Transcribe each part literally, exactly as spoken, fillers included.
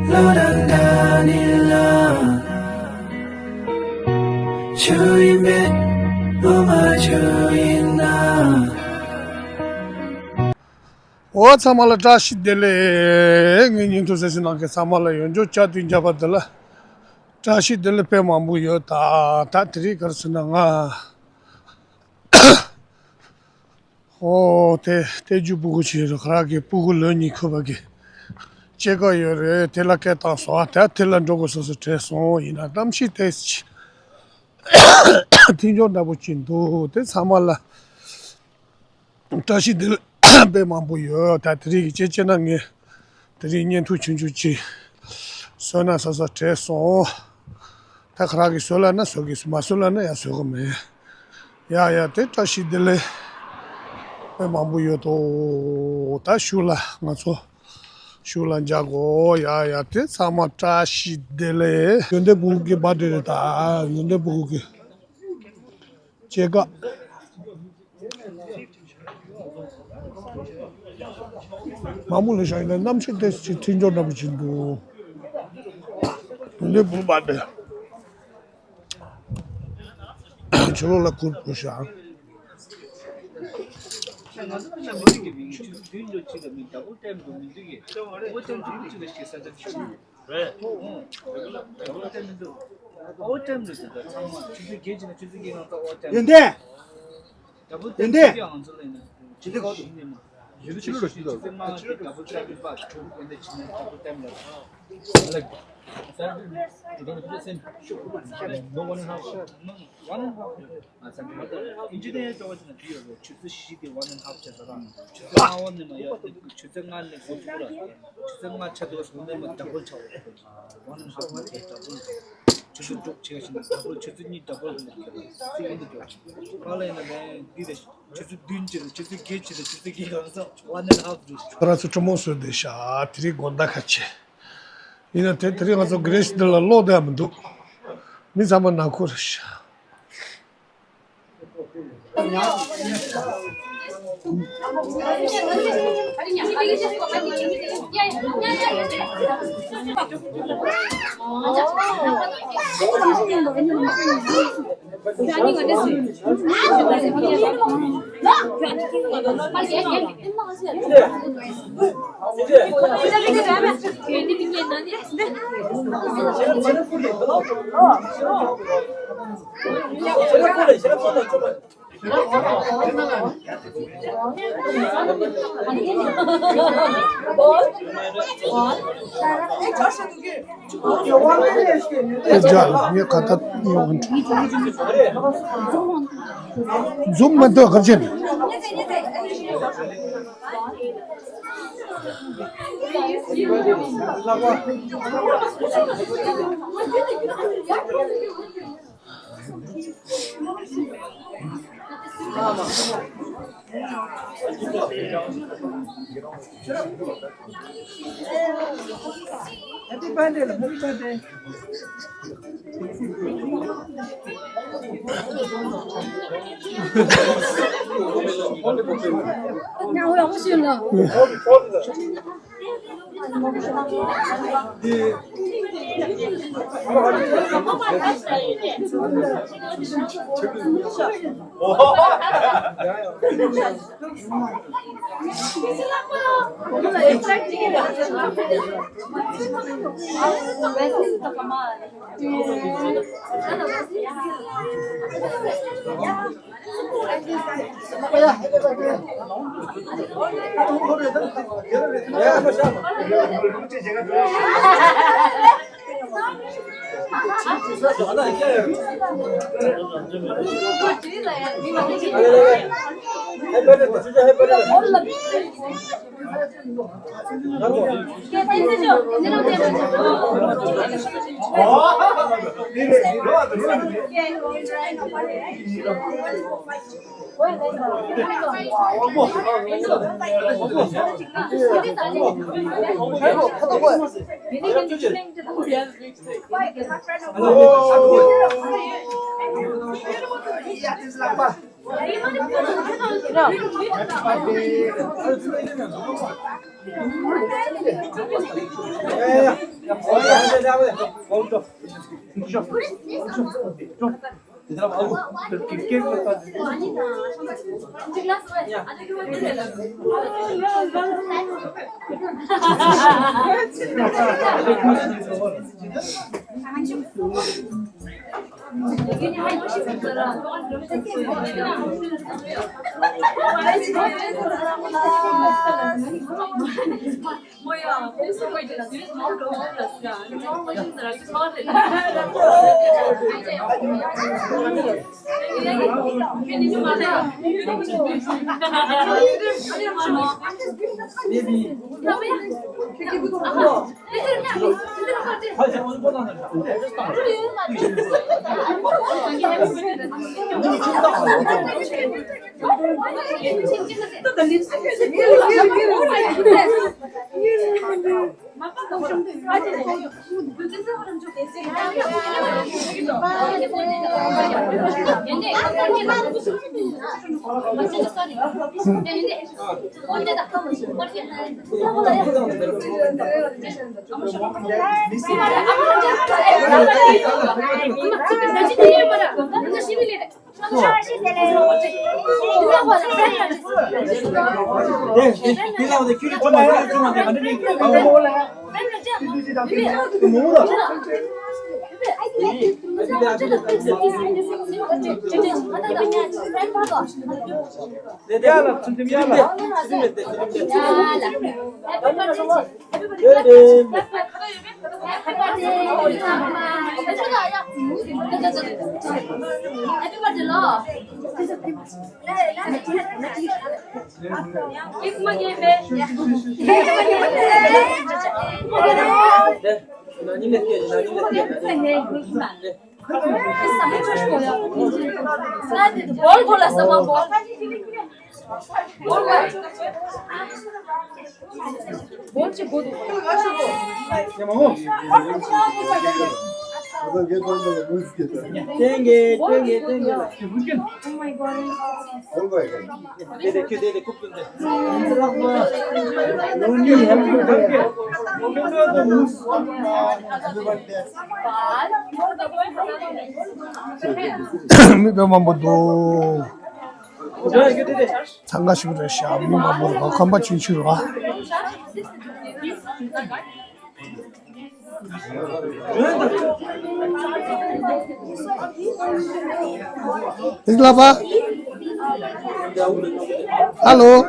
བློ་རང་འདྲ་ནི་ལ། ཆུ་ཡིན་མེད་བློ་མ་ཆུ་ཡིན་ན། འོ་ཚང་མ་ལ་བཀྲ་ཤིས་བདེ་ལེགས། ངའི་སྙིང་ཐུབ་གསན་གཟིགས་གནང་མཁན་ཚང་མ་ལ་ཡོངས་རྫོགས་བཅའ་དུས་འཇགས་པ་འདི་ལ་བཀྲ་ཤིས་བདེ་ལེགས་དཔེ་མང་པོ་ཡོད། ད་ད་དེ་རིང་ག་རེ་ཟེར་ན་ང་ཨོ་དེ་དེ་རྒྱུ་སྤུ་གུ་ཆེ་རུ་ཁ་རག་གི་སྤུ་གུ་ལོ་གཉིས་ཁུ་བ་གི་སྐྱེས་སྐར་ཡོད་རེད། དེ་ལ་སྐད་བཏང་སོང་། ད་དེ་ལ་འགྲོ་དགོས་སོ་སོ་བྲེལ་སོང་། ཡིན་ན་གཏམ་ཤི་དེ་ཅི་མཐུན་སྦྱོར་འདྲ་པོ་ཅིག་འདུག་དེ་ཚང་མ་ལ་བཀྲ་ཤིས་བདེ་ལེགས་དཔེ་མང་པོ་ཡོད། ད་དེ་རིང་གི་ཅེ་ཅེ་ན་ངས་དེ་རིང་བརྙན་ཐུང་ཆུང་ཆུང་ཅིག་བཟོས་ན་བཟོ་ས་བྲེལ་སོང་། ད་ཁ་རག་གིས་བཟོས་ལབ་ན་བཟོ་གི། མ་བཟོས་ལབ་ན་ཡང་བཟོ་གི་མེད། ཡ་ཡ་དེ་བཀྲ་ཤིས་བདེ་ལེགས་དཔེ་མང་པོ་ཡོད་དོ། ད་ཤུགས་ལ་ང་ཚོ་ཤུགས་ལ་འཇགས་དགོས། ཡ་ཡ་དེ་ཚང་མ་བཀྲ་ཤིས་བདེ་ལེགས། ཡོན་ཏན་ཕྲུ་གུ་གི་བར་ཌེ་རེད། ད་ཡོན་ཏན་ཕྲུ་གུ་གི་སྐྱེས་སྐར། མ་མོ་ལས་ཤག་ཡིན་ན་གནམ་གཤིས་དེ་ཅིག་མཐུན་སྦྱོར་འདྲ་པོ་ཅིག་འདུག་ཡོན་ཏན་ཕྲུ་གུ་བར་ཌེ། ཕྱི་ལོགས་ལ་གུར་ཕུབ་ཤག་ཡོན་ཏན། ཡོན་ཏན། ཇི་ལྟར་ཕྱི་ལོགས་ལ་ཕྱི་ལོགས་ལ། ཁོ་རང་ཚོ་གྲོ་མོ་བཟོས་བསྡད་ཤག་དེ་རིང་དགོང་དག་ཁ་ཆེ། ཡིན་ན་དེ་དེ་རིང་ང་ཚོ་གི་རེ་ཤི་འདི་ལ་ཀློག་བསྡད་མི་འདུག་མི་ཚང་མ་ནང་ཁུལ་རེད་ཤག་ཨེ་ཇག་ངས་ཁ་ཏ་ཡོང་གི་འདུག་འཛུམ་མ་འདོད་ག་ཅན། མི་དཔེ་མང་པོ་འདུག་འཚང་ཁ་ཤིག་རེད་ཤག་མི་མང་པོ་འདུག་ཁམས་པ་ཆུང་ཆུང་རེད་བ། ཨ་ལོ།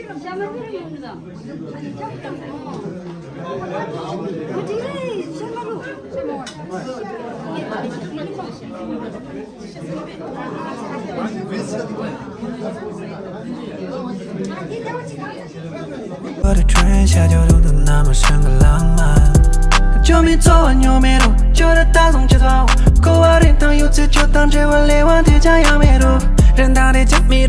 But the train shadow to the number single long man. Cho mi cho nyo me ro, cho da ta song che tao. Ko wa ren tang yu che cho tang che wa le wan te cha ya me ro. Ren da de cha mi ro.